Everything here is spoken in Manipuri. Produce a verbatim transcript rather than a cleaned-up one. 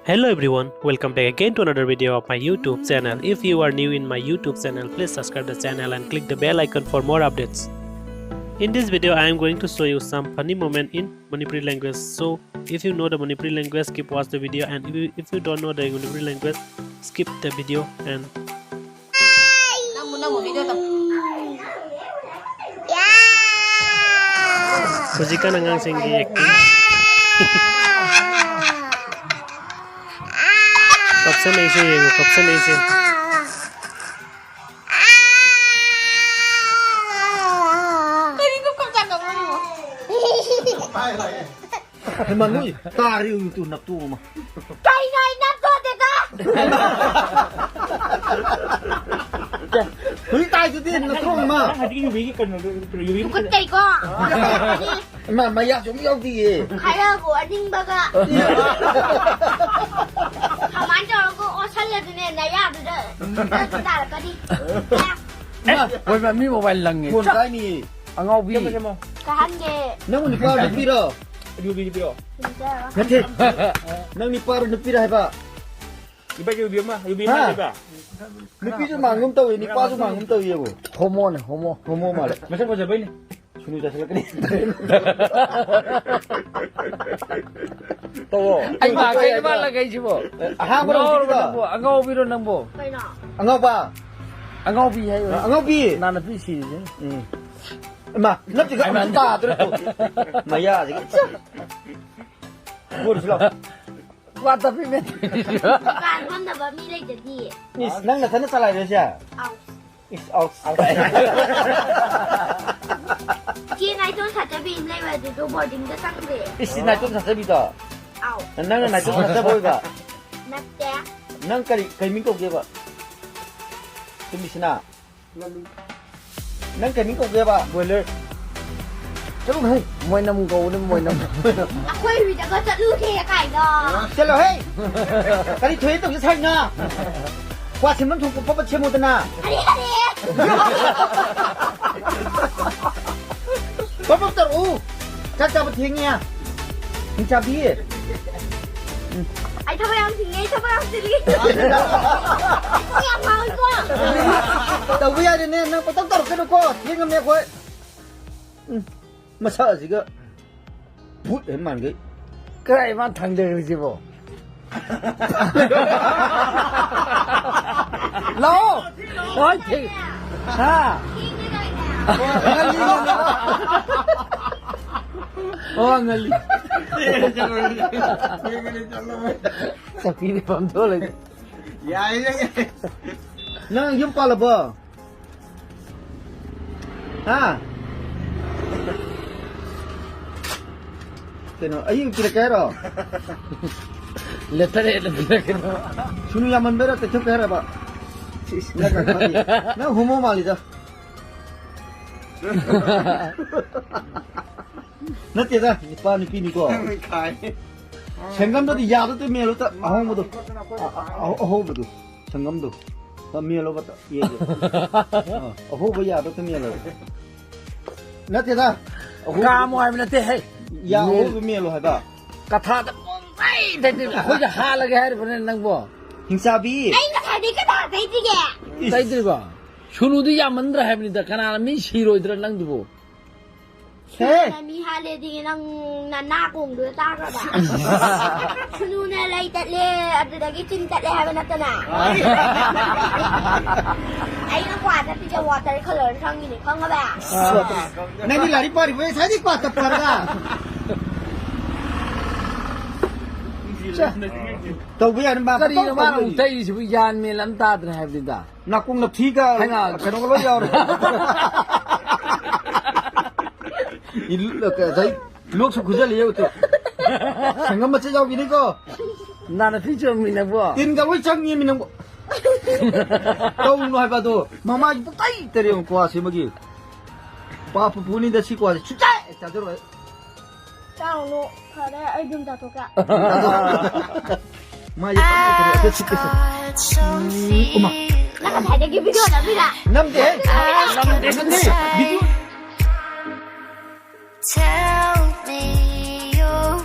Hello everyone, welcome back again to another video of my YouTube channel. If you are new in my YouTube channel, please subscribe the channel and click the bell icon for more updates. In this video, I am going to show you some funny moment in Manipuri language. So, if you know the Manipuri language, keep watch the video, and if you, if you don't know the Manipuri language, skip the video and ꯅꯝꯃꯨ, ꯅꯝꯃꯨ, video ꯇꯧ꯫ ꯍꯧꯖꯤꯛꯀꯥꯟ ꯑꯉꯥꯡꯁꯤꯡꯒꯤ acting꯫ ꯀꯞꯁꯟꯅꯩꯁꯦ ꯌꯦꯡꯉꯨ, ꯀꯞꯁꯟꯅꯩꯁꯦ꯫ ꯀꯔꯤꯅꯣ ꯀꯞꯆꯥ ꯀꯞꯅꯔꯤꯕꯣ? ꯍꯩꯃꯥ, ꯅꯣꯏ ꯇꯥꯔꯤ ꯎ ꯇꯨ ꯅꯞꯇꯣ ꯑꯃ꯫ ꯀꯩꯅꯣ ꯑꯩ ꯅꯞꯇꯣꯗꯦꯗ? ꯍꯧꯖꯤꯛ ꯇꯥꯏꯗꯨꯗꯤ ꯅꯠꯇ꯭ꯔꯣ ꯑꯃ? ꯅꯪ ꯍꯧꯖꯤꯛ ꯌꯨꯕꯤꯒꯤ ꯀꯩꯅꯣꯗꯣ, ꯌꯨꯕꯤꯒꯤ ꯇꯨꯀꯠꯆꯩꯀꯣ꯫ ꯏꯃꯥ, ꯃꯌꯥꯁꯨ ꯑꯃ ꯌꯥꯎꯗꯤꯌꯦ꯫ ꯈꯔꯕꯨ ꯑꯅꯤꯡꯕꯒ꯫ ꯀꯃꯥꯏꯅ ꯇꯧꯔꯒ ꯑꯣꯠꯁꯜꯂꯗꯤꯅꯦ ꯅꯌꯥꯗꯨꯗ ꯅꯪꯁꯨ ꯇꯥꯔꯛꯀꯅꯤ꯫ ꯏꯃꯥ, ꯍꯣꯏ, ꯃꯤ mobile ꯂꯪꯉꯦ꯫ ꯐꯣꯟ ꯀꯥꯏꯅꯤ꯫ ꯑꯉꯥꯎꯕꯤ꯫ ꯁꯦꯝꯃꯣ, ꯁꯦꯝꯃꯣ꯫ ꯀꯥꯍꯟꯒꯦ꯫ ꯅꯪꯕꯨ ꯅꯨꯄꯥꯔꯣ ꯅꯨꯄꯤꯔꯣ? ꯌꯨꯕꯤ, ꯌꯨꯕꯤꯔꯣ? ꯅꯠꯇꯦ꯫ ꯅꯪ ꯅꯨꯄꯥꯔꯣ ꯅꯨꯄꯤꯔꯣ ꯍꯥꯏꯕ? ꯏꯕꯥ, ꯌꯨꯕꯤ ꯑꯃ, ꯌꯨꯕꯤ ꯑꯃ ꯍꯥ? ꯂꯩꯕ? ꯅꯨꯄꯤꯁꯨ ꯃꯥꯟꯒꯨꯝ ꯇꯧꯏ, ꯅꯨꯄꯥꯁꯨ ꯃꯥꯟꯒꯨꯝ ꯇꯧꯏ ꯌꯦꯡꯉꯣ꯫ Homo ꯅꯦ, homo꯫ Homo ꯃꯥꯜꯂꯦ꯫ ꯃꯁꯛ ꯐꯖꯕꯩꯅꯦ꯫ ꯁꯨꯅꯨ ꯆꯥꯁꯤꯜꯂꯛꯀꯅꯤ꯫ ꯇꯧꯋꯣ꯫ ꯑꯩ ꯃꯥ ꯀꯩꯅꯣ ꯃꯥ ꯂꯪꯉꯛꯏꯁꯤꯕꯣ? ꯑꯍꯥꯟꯕ ꯉꯥꯎꯔꯕ ꯅꯨꯄꯤꯗꯣ꯫ ꯅꯪꯕꯣ? ꯑꯉꯥꯎꯕꯤꯔꯣ ꯅꯪꯕꯣ? ꯀꯩꯅꯣ? ꯑꯉꯥꯎꯕ꯫ ꯑꯉꯥꯎꯕꯤ ꯍꯥꯏꯌꯣ꯫ ꯑꯉꯥꯎꯕꯤ꯫ ꯅꯥ ꯅꯨꯄꯤ ꯁꯤꯔꯤꯁꯦ꯫ ꯎꯝ꯫ ꯏꯃꯥ, ꯅꯞꯁꯤꯒ ꯑꯩ ꯃꯥ ꯑꯃꯨꯛ ꯇꯥꯗ꯭ꯔꯦ ꯇꯧ꯫ ꯃꯌꯥꯁꯤꯒ꯫ ꯄꯨꯔꯁꯤ ꯂꯥꯎ꯫ ꯋꯥ ꯇꯞꯄꯤꯃꯦ꯫ ꯗꯨꯀꯥꯟ ꯐꯝꯅꯕ ꯃꯤ ꯂꯩꯇꯗꯤ꯫ ꯏꯁ, ꯅꯪ ꯅꯊꯟꯗ ꯆꯂꯥꯏꯔꯣ ꯁꯦ? ꯑꯥꯎ꯫ ꯏꯁ, ꯑꯥꯎ꯫ ꯏꯆꯦ ꯅꯥꯏꯇꯣꯝ ꯁꯥꯠꯆꯕꯤ ꯑꯃ ꯂꯩꯕ ꯑꯗꯨꯗꯣ boardingꯗ ꯆꯪꯈ꯭ꯔꯦ꯫ ꯏꯁ, ꯅꯥꯏꯇꯣꯝ ꯁꯥꯠꯆꯕꯤꯗꯣ? ꯑꯥꯎ꯫ ꯅꯪꯅ ꯅꯥꯏꯇꯣꯝ ꯁꯥꯠꯆꯕ ꯑꯣꯏꯕ? ꯅꯠꯇꯦ꯫ ꯅꯪ ꯀꯔꯤ, ꯀꯔꯤ ꯃꯤꯡ ꯀꯧꯒꯦꯕ? ꯆꯨꯝꯃꯤꯁꯤꯅ? ꯅꯪ ꯀꯩ ꯃꯤꯡ ꯀꯧꯒꯦꯕ? Boiler꯫ ꯆꯠꯂꯨ ꯍꯩ꯫ ꯃꯣꯏꯅꯝ ꯀꯧꯕꯅꯤ, ꯃꯣꯏꯅꯝ꯫ ꯑꯩꯈꯣꯏ ꯍꯨꯏꯗꯒ ꯆꯠꯂꯨꯁꯦ ꯀꯥꯏꯅ꯫ ꯆꯠꯂꯣ ꯍꯩ꯫ ꯀꯔꯤ ꯊꯣꯏꯅ ꯇꯧꯁꯦ ꯁꯥꯏꯅ? ꯀ꯭ꯋꯥ ꯁꯦꯝꯐꯝ ꯊꯣꯛꯄ ꯐꯠ ꯐꯠ ꯁꯦꯝꯃꯨꯗꯅ꯫ ꯑꯔꯦ, ꯑꯔꯦ꯫ ꯄꯞ ꯄꯞ ꯇꯧꯔꯛꯎ꯫ ꯆꯥꯛ ꯆꯥꯕ ꯊꯦꯡꯉꯦ꯫ ꯅꯤꯡꯆꯥꯕꯤ꯫ ꯑꯩ ꯊꯕꯛ ꯌꯥꯝ ꯆꯤꯜꯂꯤ, ꯑꯩ ꯊꯕꯛ ꯌꯥꯝ ꯆꯤꯜꯂꯤ꯫ ꯑꯩ ꯌꯥꯝ ꯉꯥꯡꯉꯤꯀꯣ꯫ ꯇꯧꯕ ꯌꯥꯗꯦꯅꯦ, ꯅꯪ ꯄꯪꯇꯧ ꯇꯧꯔꯛꯀꯅꯨꯀꯣ, ꯊꯦꯡꯉꯝꯅꯦ ꯑꯩꯈꯣꯏ꯫ ꯎꯝ, ꯃꯁꯛ ꯑꯁꯤꯒ ꯚꯨꯠ ꯍꯦꯛ ꯃꯥꯟꯒꯩ꯫ ꯀꯔꯥꯏ ꯃꯥ ꯊꯥꯡꯗꯔꯤꯁꯤꯕꯣ? ꯂꯥꯛꯑꯣ! ꯍꯣꯏ, ꯊꯦꯡ-, ꯍꯥ? ꯉꯜꯂꯤ, ꯉꯜꯂꯤ꯫ ꯑꯣ, ꯉꯜꯂꯤ꯫ ꯆꯧꯀꯤꯗꯤ ꯐꯝꯊꯣꯛ ꯂꯩ꯫ ꯌꯥꯏ, ꯌꯥꯏ꯫ ꯅꯪ ꯌꯨꯝ ꯄꯥꯜꯂꯕꯣ? ꯍꯥ? ꯀꯩꯅꯣ, ꯑꯩ ꯄꯤꯔꯛꯀꯦ ꯍꯥꯏꯔꯣ? ꯂꯦꯇꯔ ꯍꯦꯟꯅ ꯄꯤꯔꯛꯀꯅꯣ꯫ ꯁꯨꯅꯨ ꯌꯥꯝꯃꯟꯕꯩꯔꯥ ꯇꯩꯊꯣꯛꯀꯦ ꯍꯥꯏꯔꯕ? ꯁꯤꯁ, ꯅꯪ ꯀꯩꯅꯣ ꯈꯪꯗꯦ꯫ ꯅꯪ ꯍꯣꯃꯣ ꯃꯥꯜꯂꯤꯗ꯫ ꯅꯠꯇꯦꯗ, ꯅꯨꯄꯥ ꯅꯨꯄꯤꯅꯤꯀꯣ꯫ ꯈꯥꯏ꯫ ꯁꯦꯡꯒꯝꯗꯗꯤ ꯌꯥꯗ ꯇꯨ ꯃꯦꯜꯂꯨ ꯇ-, ꯑꯍꯣꯡꯕꯗꯣ꯫ ꯑ-, ꯑ-, ꯑꯍꯧꯕꯗꯣ꯫ ꯁꯪꯒꯝꯗꯣ꯫ ꯑ, ꯃꯦꯜꯂꯣꯕ ꯇ-, ꯌꯦꯡꯒꯦ꯫ ꯑ, ꯑꯍꯧꯕ ꯌꯥꯗ ꯇ ꯃꯦꯜꯂꯣ꯫ ꯅꯠꯇꯦꯗ꯫ ꯑꯍꯧꯕ-, ꯀꯥꯝꯃꯣ ꯍꯥꯏꯕ ꯅꯠꯇꯦ, ꯍꯦ꯫ ꯌꯥ, ꯃꯦꯜ-, ꯑꯍꯧꯕ ꯃꯦꯜꯂꯣ ꯍꯥꯏꯕ꯫ ꯀꯊꯥꯗ ꯄꯨꯡꯇꯩ ꯇꯩꯗꯣꯏꯅꯦ꯫ ꯑꯩꯈꯣꯏꯁꯦ ꯍꯥꯠꯂꯒꯦ ꯍꯥꯏꯔꯤꯕꯅꯦ ꯅꯪꯕꯣ꯫ ꯍꯤꯡꯆꯥꯕꯤ꯫ ꯑꯩ ꯉꯁꯥꯏꯗꯩ ꯀꯊꯥ ꯇꯩꯗ꯭ꯔꯤꯒꯦ꯫ ꯏꯁ꯫ ꯇꯩꯗ꯭ꯔꯤꯕꯣ? ꯁꯨꯅꯨꯗꯨ ꯌꯥꯝꯃꯟꯗ꯭ꯔꯥ ꯍꯥꯏꯕꯅꯤꯗ꯫ ꯀꯅꯥꯅ ꯃꯤ ꯁꯤꯔꯣꯏꯗ꯭ꯔꯥ ꯅꯪꯗꯨꯕꯨ? ꯍꯦ! ꯁꯨꯅꯨꯅ ꯃꯤ ꯍꯥꯠꯂꯦꯗꯤ ꯅꯪ ꯅꯅꯥ ꯀꯣꯡꯗꯨꯗ ꯇꯥꯈ꯭ꯔꯕ? ꯁꯨꯅꯨꯅ ꯂꯩ ꯇꯠꯂꯦ, ꯑꯗꯨꯗꯒꯤ ꯆꯤꯟ ꯇꯠꯂꯦ ꯍꯥꯏꯕ ꯅꯠꯇꯅ? ꯑꯩꯅ ꯀ꯭ꯋꯥ ꯆꯠꯄꯤꯁꯦ water colour ꯁꯪꯉꯤꯅꯦ, ꯈꯪꯉꯕ? ꯑꯁ, ꯅꯪꯗꯤ ꯂꯥꯏꯔꯤꯛ ꯄꯥꯔꯤꯕꯣ? ꯉꯁꯥꯏꯗꯤ ꯀ꯭ꯋꯥ ꯇꯞꯄ ꯍꯥꯏꯔꯒ꯫ ꯇꯧꯕ ꯌꯥꯔꯦ, ꯃꯥ ꯀꯔꯤꯅꯣ ꯄꯪꯇꯧ ꯃꯥꯅ ꯇꯧ ꯑꯃꯨꯛ ꯂꯩ꯫ ꯇꯛꯏꯁꯤꯕꯨ? ꯒ꯭ꯌꯥꯟ ꯃꯦꯟ ꯑꯃ ꯇꯥꯗ꯭ꯔꯦ ꯍꯥꯏꯕꯅꯤꯗ꯫ ꯅꯥꯀꯣꯡ ꯅꯞꯊꯤꯒ ꯍꯩꯃꯥ꯫ ꯀꯩꯅꯣꯒ ꯂꯣꯏ ꯌꯥꯎꯔꯦ꯫ ꯏꯜ-, ꯉꯁꯥꯏ ꯂꯣꯛꯁꯨ ꯈꯨꯖꯜꯂꯤ ꯌꯦꯡꯉꯨ ꯇꯨ꯫ ꯁꯪꯒꯝ ꯃꯆꯦꯠ ꯌꯥꯎꯈꯤꯅꯤꯀꯣ꯫ ꯅꯥꯅ ꯐꯤ ꯆꯨꯝꯃꯤ ꯅꯪꯕꯣ꯫ ꯇꯤꯟꯒ ꯂꯣꯏ ꯆꯪꯉꯦꯃꯤ ꯅꯪꯕꯣ꯫ ꯇꯧꯅꯨ ꯍꯥꯏꯕ ꯑꯗꯣ꯫ ꯃꯃꯥꯏꯁꯤ ꯄꯨꯡꯇꯩ ꯇꯩꯔꯦ ꯌꯦꯡꯉꯨ ꯀ꯭ꯋꯥ ꯁꯦꯝꯕꯒꯤ꯫ ꯄꯥꯞ ꯄꯨꯄꯨꯅꯤꯗ ꯁꯤ ꯀ꯭ꯋꯥꯁꯦ ꯁꯨꯡꯆꯥ ꯍꯦꯛ ꯆꯥꯖꯔꯣꯏ꯫ ꯆꯥꯔꯨꯅꯨ, ꯐꯔꯦ, ꯑꯩ ꯑꯗꯨꯝ ꯆꯥꯊꯣꯛꯀꯦ꯫ ꯃꯥꯏꯁꯦ ꯄꯨꯡꯇꯩ ꯇꯩꯔꯦ꯫ ꯑꯗꯣ ꯁꯤꯠꯀꯦ ꯁꯦ꯫ ꯎꯝ, ꯎꯃꯥ꯫ ꯅꯪ ꯉꯁꯥꯏꯗꯒꯤ video ꯅꯝꯃꯤꯔꯥ? ꯅꯝꯗꯦꯍꯦ꯫ ꯅꯝꯗꯦ, ꯅꯝꯗꯦ꯫ Video